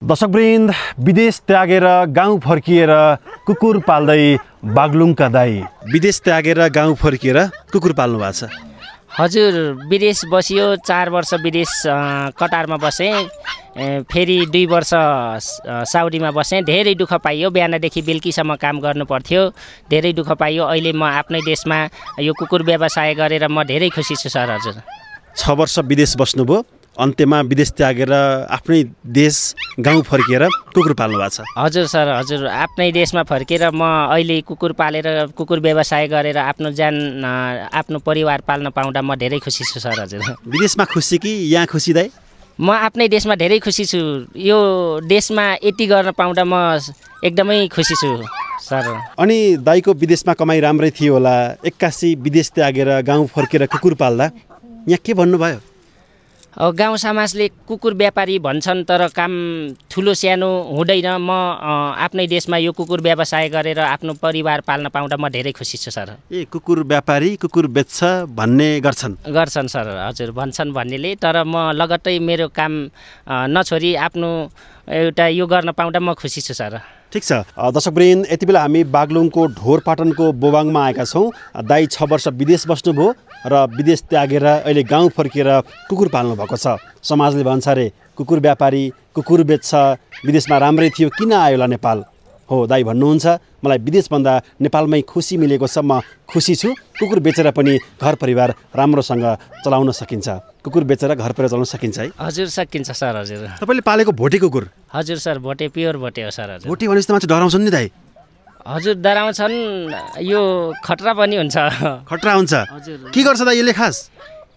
दर्शकवृन्द, विदेश त्यागेर गाउँ फर्किएर कुकुर पाल्दै बागलुङका दाई विदेश त्यागेर गाउँ फर्किएर कुकुर पाल्नु भएको छ। हजुर, विदेश बसियो 4 वर्ष विदेश कटारमा बसेँ, फेरि 2 वर्ष साउदीमा बसेँ। धेरै दुःख पाइयो, बिहानदेखि बेलुकीसम्म काम गर्नु पर्थ्यो, धेरै दुःख पाइयो। अहिले म आफ्नै देशमा यो कुकुर व्यवसाय गरेर म धेरै खुसी छु सर। हजुर 6 वर्ष विदेश बस्नुभयो, अन्त्यमा विदेश त्यागेर आफ्नै देश गाउँ फर्किएर कुकुर पाल्नु भएको छ। हजुर सर, हजुर आफ्नै देशमा फर्केर म अहिले कुकुर पालेर कुकुर व्यवसाय गरेर आफ्नो ज्यान आफ्नो परिवार पाल्न पाउँदा म धेरै खुसी छु सर। हजुर विदेशमा खुसी कि यहाँ खुसी दाइ? म आफ्नै देशमा धेरै खुसी छु। यो देशमा यति गर्न पाउँदा म एकदमै खुसी छु सर। अनि दाइको विदेशमा कमाइ राम्रै थियो होला, 81 विदेश त्यागेर गाउँ फर्केर कुकुर पाल्दा यहाँ के भन्नुभयो? गाउँ समाजले कुकुर व्यापारी भन्छन्, तर काम ठुलो सानो हुँदैन। म आफ्नै देशमा यो कुकुर व्यवसाय गरेर आफ्नो परिवार पाल्न पाउँदा म धेरै खुसी छु सर। कुकुर व्यापारी कुकुर बेच्छ भन्ने गर्छन् सर। हजुर भन्छन् भन्नेले, तर म लगत्तै मेरो काम नछोडी आफ्नो एउटा यो गर्न पाउँदा म खुसी छु सर। ठिक छ दर्शकवृन्द, यति बेला हामी बागलुङको ढोरपाटनको बोबाङमा आएका छौँ। दाइ 6 वर्ष विदेश बस्नुभयो र विदेश त्यागेर अहिले गाउँ फर्किएर कुकुर पाल्नु भएको छ। समाजले भन्छ अरे कुकुर व्यापारी कुकुर बेच्छ, विदेशमा राम्रै थियो किन आयो होला नेपाल? हो, दाइ भन्नुहुन्छ मलाई विदेशभन्दा नेपालमै खुसी मिलेको छ, म खुसी छु। कुकुर बेचेर पनि घर परिवार राम्रोसँग चलाउन सकिन्छ, कुकुर बेचेर घर परिवार चलाउन सकिन्छ है? हजुर सकिन्छ सर। हजुर तपाईँले पालेको भोटे कुकुर? हजुर सर, भोटे, प्योर भोटे हो सर। हजुर भोटे भनेपछि त मान्छे डराउँछन् नि दाइ? हजुर डराउँछन्, यो खतरा पनि हुन्छ। खतरा हुन्छ? हजुर। के गर्छ दाइ यसले खास?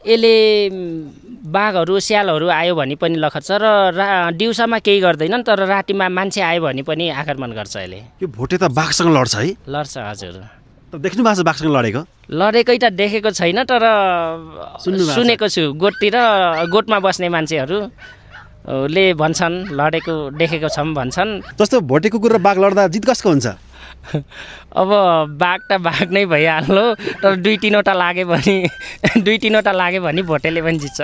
यसले बाघहरू स्यालहरू आयो भने पनि लखट्छ र दिउँसोमा केही गर्दैनन्, तर रातिमा मान्छे आयो भने पनि आक्रमण गर्छ यसले। यो भोटे त बाघसँग लड्छ है? लड्छ। हजुर देख्नु भएको छ बाघसँग लडेको? लडेकै त देखेको छैन, तर सुनेको छु। गोठमा बस्ने मान्छेहरूले भन्छन् लडेको देखेको छौँ भन्छन्। जस्तो भोटे कुकुर र बाघ लड्दा जित कसको हुन्छ? अब बाघ त बाघ नै भइहाल्यो, तर 2-3वटा लाग्यो भने भोटेले पनि जित्छ।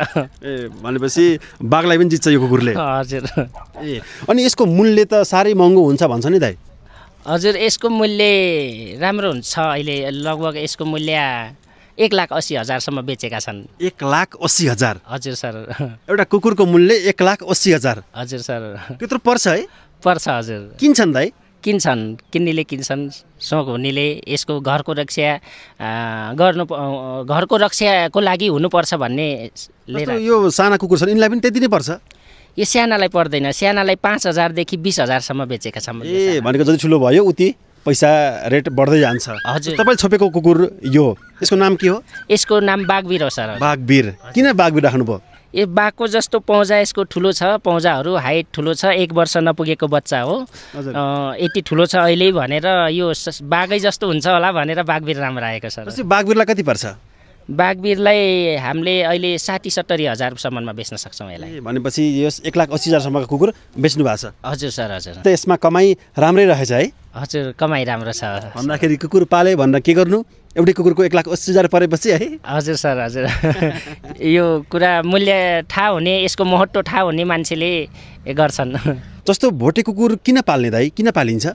भनेपछि बाघलाई पनि जित्छ यो कुकुरले? हजुर। अनि यसको मूल्य त साह्रै महँगो हुन्छ भन्छ नि दाइ? हजुर यसको मूल्य राम्रो हुन्छ। अहिले लगभग यसको मूल्य 1,80,000सम्म बेचेका छन्। 1,80,000? हजुर सर। एउटा कुकुरको मूल्य 1,80,000? हजुर सर। त्यत्रो पर्छ है? पर्छ। हजुर किन्छन् दाइ? किन्नेले किन्छन्, सोख हुनेले यसको घरको रक्षाको लागि हुनुपर्छ भन्ने। यो साना कुकुर छन्, यिनलाई पनि त्यति नै पर्छ? यो सानालाई पर्दैन, सानालाई 5,000देखि 20,000सम्म बेचेका छन्। भनेको जति ठुलो भयो उति पैसा रेट बढ्दै जान्छ। हजुर। तपाईले छोपेको कुकुर यसको नाम के हो? यसको नाम बाघवीर हो सर। बाघवीर? किन बाघवीर राख्नुभयो? यो बाघको जस्तो पौजा यसको ठुलो छ, पौजाहरू हाइट ठुलो छ, 1 वर्ष नपुगेको बच्चा हो, यति ठुलो छ अहिले भनेर यो बाघै जस्तो हुन्छ होला भनेर बाघवीर नाम राखेको सर। बाघवीरलाई कति पर्छ? बाघवीरलाई हामीले अहिले 60-70 हजारसम्ममा बेच्न सक्छौँ यसलाई। भनेपछि यस 1,80,000सम्मको कुकुर बेच्नु भएको छ? हजुर सर। हजुर। त यसमा कमाइ राम्रै रहेछ है? हजुर कमाइ राम्रो छ। भन्दाखेरि कुकुर पाले भनेर के गर्नु? एउटै कुकुरको 1,80,000 परेपछि है? हजुर सर। हजुर यो कुरा मूल्य थाहा हुने, यसको महत्त्व थाहा हुने मान्छेले गर्छन्। जस्तो भोटे कुकुर किन पाल्ने दाइ, किन पालिन्छ?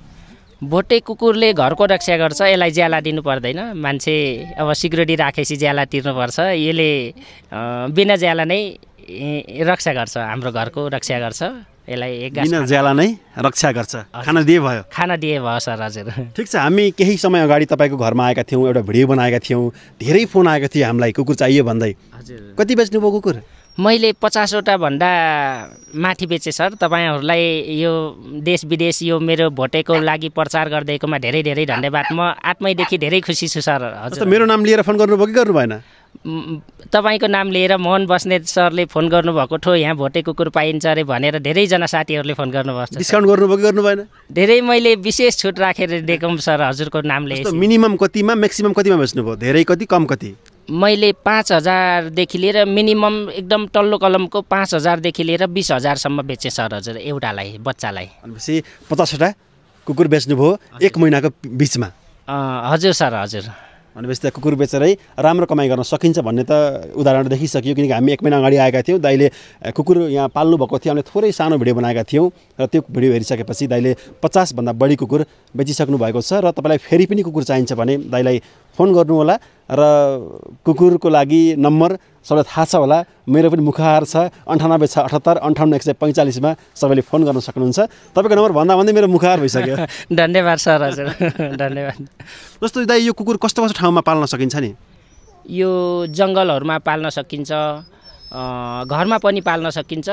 भोटे कुकुरले घरको रक्षा गर्छ, यसलाई ज्याला दिनु पर्दैन। मान्छे अब सिक्युरिटी राखेपछि ज्याला तिर्नुपर्छ, यसले बिना ज्याला नै रक्षा गर्छ, हाम्रो घरको रक्षा गर्छ। यसलाई बिना ज्याला नै रक्षा गर्छ। खाना दिए भयो? खाना दिए भयो सर। हजुर। ठिक छ, हामी केही समय अगाडि तपाईँको घरमा आएका थियौँ, एउटा भिडियो बनाएका थियौँ, धेरै फोन आएको थियो हामीलाई कुकुर चाहियो भन्दै। हजुर। कति बेच्नुभयो कुकुर? मैले 50वटा भन्दा माथि बेचेँ सर। तपाईँहरूलाई यो देश विदेश यो मेरो भोटेको लागि प्रचार गरिदिएकोमा धेरै धेरै धन्यवाद। म आत्मैदेखि धेरै खुसी छु सर। हजुर। मेरो नाम लिएर फोन गर्नुभयो कि गर्नु भएन? तपाईँको नाम लिएर मोहन बस्नेत सरले फोन गर्नुभएको थियो, यहाँ भोटे कुकुर पाइन्छ अरे भनेर धेरैजना साथीहरूले फोन गर्नुभएको छ। डिस्काउन्ट गर्नुभयो कि गर्नु भएन? धेरै मैले विशेष छुट राखेर दिएको सर हजुरको नामले। मिनिमम कतिमा म्याक्सिमम कतिमा बेच्नुभयो? धेरै कति कम कति? मैले 5,000देखि लिएर मिनिमम एकदम तल्लो कलमको 5,000देखि लिएर 20,000सम्म बेचेँ सर। हजुर एउटालाई, बच्चालाई। भनेपछि 50वटा कुकुर बेच्नुभयो 1 महिनाको बिचमा? हजुर सर। हजुर। भनेपछि त कुकुर बेचेरै राम्रो कमाइ गर्न सकिन्छ भन्ने त उदाहरण देखिसक्यो। किनकि हामी 1 महिना अगाडि आएका थियौँ, दाइले कुकुर यहाँ पाल्नु भएको थियो। हामीले थोरै सानो भिडियो बनाएका थियौँ र त्यो भिडियो हेरिसकेपछि दाइले 50 भन्दा बढी कुकुर बेचिसक्नु भएको छ। र तपाईँलाई फेरि पनि कुकुर चाहिन्छ भने दाइलाई फोन गर्नुहोला र कुकुरको लागि नम्बर सबैलाई थाहा छ होला, मेरो पनि मुखाहार छ 98 छ 78 58 145 मा सबैले फोन गर्न सक्नुहुन्छ। तपाईँको नम्बर भन्दा भन्दै मेरो मुखाहार भइसक्यो। धन्यवाद सर, हजुर धन्यवाद। जस्तो दाइ यो कुकुर कस्तो कस्तो ठाउँमा पाल्न सकिन्छ नि? यो जङ्गलहरूमा पाल्न सकिन्छ, घरमा पनि पाल्न सकिन्छ।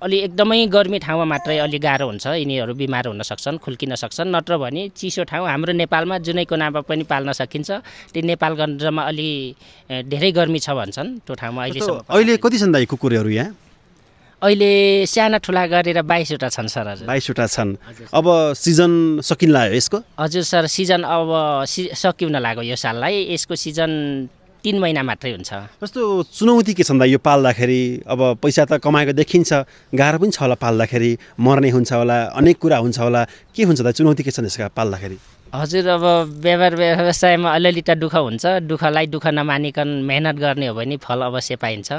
अलि एकदमै गर्मी ठाउँमा मात्रै अलि गाह्रो हुन्छ, यिनीहरू बिमार हुन सक्छन्, खुल्किन सक्छन्। नत्र भने चिसो ठाउँ हाम्रो नेपालमा जुनै कुनामा पनि पाल्न सकिन्छ। त्यो नेपालगञ्जमा अलि धेरै गर्मी छ भन्छन् त्यो ठाउँमा अहिलेसम्म। अहिले कति छन् दाइ कुकुरहरू यहाँ? अहिले साना ठुला गरेर 22वटा छन् सर। हजुर 22वटा छन्। अब सिजन सकिन लाग्यो यसको? हजुर सर, सिजन अब सकिन लाग्यो यो साललाई। यसको सिजन 3 महिना मात्रै हुन्छ। जस्तो चुनौती के छन् दाइ यो पाल्दाखेरि? अब पैसा त कमाएको देखिन्छ, गाह्रो पनि छ होला पाल्दाखेरि, मर्ने हुन्छ होला, अनेक कुरा हुन्छ होला, के हुन्छ दाइ चुनौती के छन् यसका पाल्दाखेरि? हजुर अब व्यवसायमा अलिअलि त दुःख हुन्छ। दुःखलाई दुःख नमानिकन मेहनत गर्ने हो भने फल अवश्य पाइन्छ।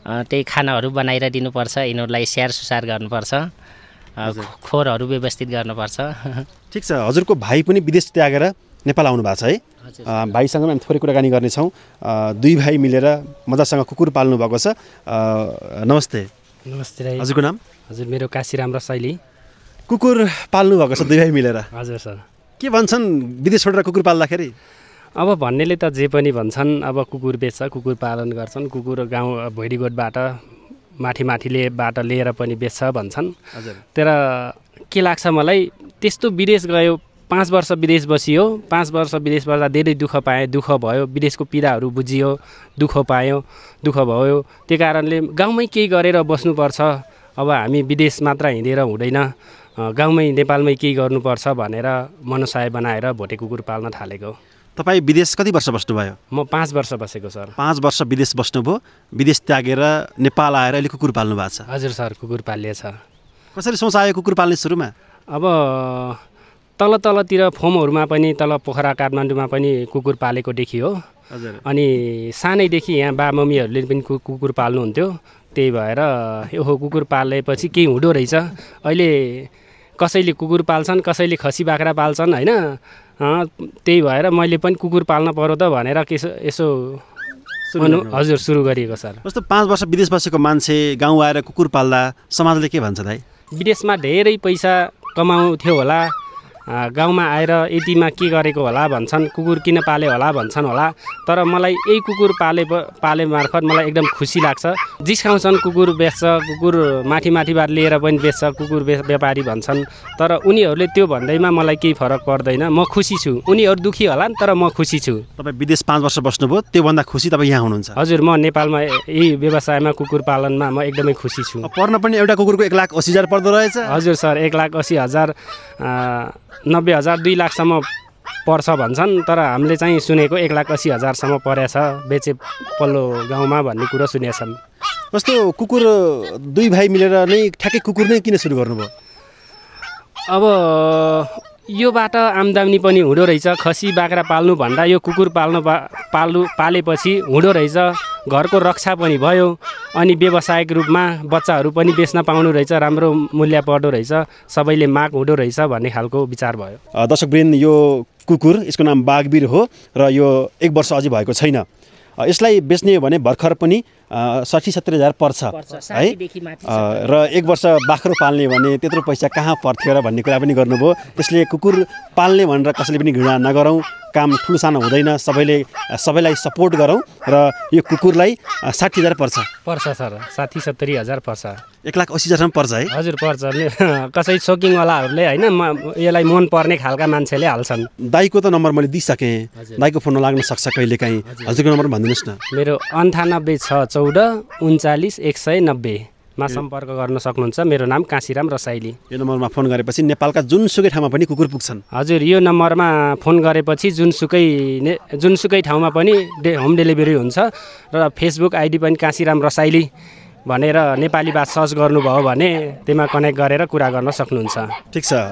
त्यही खानाहरू बनाएर दिनुपर्छ, यिनीहरूलाई स्याहार सुसार गर्नुपर्छ, खोरहरू व्यवस्थित गर्नुपर्छ। ठिक छ, हजुरको भाइ पनि विदेश त्यागेर नेपाल आउनु भएको छ है? भाइसँग हामी थोरै कुराकानी गर्नेछौँ। दुई भाइ मिलेर मजासँग कुकुर पाल्नु भएको छ। नमस्ते। नमस्ते दाइ। हजुरको नाम? हजुर मेरो काशीराम रसाइली। कुकुर पाल्नु भएको छ दुई भाइ मिलेर? हजुर सर। के भन्छन् विदेश छोडेर कुकुर पाल्दाखेरि? अब भन्नेले त जे पनि भन्छन्, अब कुकुर बेच्छ, कुकुर पालन गर्छन्, कुकुर गाउँ भैडीगोठबाट माथिलेबाट लिएर पनि बेच्छ भन्छन्। हजुर। तर के लाग्छ मलाई, त्यस्तो विदेश गयो, 5 वर्ष विदेश बसियो, 5 वर्ष विदेश बस्दा धेरै दुःख पाएँ, दुःख भयो, विदेशको पीडाहरू बुझियो, दुःख पायो, दुःख भयो। त्यो कारणले गाउँमै केही गरेर बस्नुपर्छ। अब हामी विदेश मात्र हिँडेर हुँदैन, गाउँमै नेपालमै केही गर्नुपर्छ भनेर मनसाय बनाएर भोटे कुकुर पाल्न थालेको। तपाईँ विदेश कति वर्ष बस्नुभयो? म 5 वर्ष बसेको सर। 5 वर्ष विदेश बस्नुभयो, विदेश त्यागेर नेपाल आएर अहिले कुकुर पाल्नु भएको छ? हजुर सर, कुकुर पालिएछ। कसरी सोच आयो कुकुर पाल्ने सुरुमा? अब तलतिर फोमहरूमा पनि, तल पोखरा काठमाडौँमा पनि कुकुर पालेको देखियो। हजुर। अनि सानैदेखि यहाँ बा मम्मीहरूले पनि कुकुर पाल्नुहुन्थ्यो। त्यही भएर यो कुकुर पालेपछि केही हुँदो रहेछ। अहिले कसैले कुकुर पाल्छन्, कसैले खसी बाख्रा पाल्छन् होइन। त्यही भएर मैले पनि कुकुर पाल्न पर्यो त भनेर यसो हजुर सुरु गरिएको सर। जस्तो 5 वर्ष विदेश बसेको मान्छे गाउँ आएर कुकुर पाल्दा समाजले के भन्छ दाइ? विदेशमा धेरै पैसा कमाउँथ्यो होला, गाउँमा आएर यतिमा के गरेको होला भन्छन्, कुकुर किन पाले होला भन्छन् होला। तर मलाई यही कुकुर पाले मार्फत मलाई एकदम खुसी लाग्छ। जिस्काउँछन् कुकुर बेच्छ, कुकुर माथिबाट लिएर पनि बेच्छ, कुकुर व्यापारी भन्छन्। तर उनीहरूले त्यो भन्दैमा मलाई केही फरक पर्दैन, म खुसी छु। उनीहरू दुःखी होला तर म खुसी छु। तपाईँ विदेश 5 वर्ष बस्नुभयो, त्योभन्दा खुसी तपाईँ यहाँ हुनुहुन्छ? हजुर, म नेपालमा यही व्यवसायमा कुकुर पालनमा म एकदमै खुसी छु। पर्न पनि एउटा कुकुरको 1,80,000 पर्दो रहेछ? हजुर सर, 1,80,000, 90,000, 2 लाखसम्म पर्छ भन्छन्। तर हामीले चाहिँ सुनेको 1,80,000सम्म परेछ बेचे पल्लो गाउँमा भन्ने कुरो सुनेछन्। कस्तो कुकुर दुई भाइ मिलेर नै ठ्याक्कै कुकुर नै किन सुरु गर्नुभयो? अब योबाट आम्दानी पनि हुँदो रहेछ। खसी बाख्रा पाल्नु भन्दा यो कुकुर पालेपछि हुँदो रहेछ। घरको रक्षा पनि भयो, अनि व्यावसायिक रूपमा बच्चाहरू पनि बेच्न पाउनु रहेछ, राम्रो मूल्य पर्दो रहेछ, सबैले माग हुँदो रहेछ भन्ने खालको विचार भयो। दर्शकवृन्द, यो कुकुर, यसको नाम बाघवीर हो र यो 1 वर्ष अझै भएको छैन। यसलाई बेच्ने हो भने भर्खर पनि 60-70 हजार पर्छ है। र 1 वर्ष बाख्रो पाल्ने भने त्यत्रो पैसा कहाँ पर्थ्यो र भन्ने कुरा पनि गर्नुभयो। त्यसले कुकुर पाल्ने भनेर कसैले पनि घृणा नगरौँ, काम ठुलो सानो हुँदैन, सबैलाई सपोर्ट गरौँ। र यो कुकुरलाई 60,000 पर्छ सर, 60-70 हजार पर्छ। 1,80,000सम्म पर्छ है? हजुर पर्छ। कसै सोकिङवालाहरूले होइन यसलाई मन पर्ने खालका मान्छेले हाल्छन्। दाइको त नम्बर मैले दिइसकेँ, दाइको फोन नलाग्न सक्छ कहिलेकाहीँ। हजुरको नम्बर भनिदिनुहोस् न। मेरो 9864141190 मा सम्पर्क गर्न सक्नुहुन्छ। मेरो नाम काशीराम रसाइली। यो नम्बरमा फोन गरेपछि नेपालका जुनसुकै ठाउँमा पनि कुकुर पुग्छन्? हजुर, यो नम्बरमा फोन गरेपछि जुनसुकै ठाउँमा पनि होम डेलिभरी हुन्छ। र फेसबुक आइडी पनि काशीराम रसाइली भनेर नेपाली भाषा सर्च गर्नुभयो भने त्यसमा कनेक्ट गरेर कुरा गर्न सक्नुहुन्छ। ठिक छ।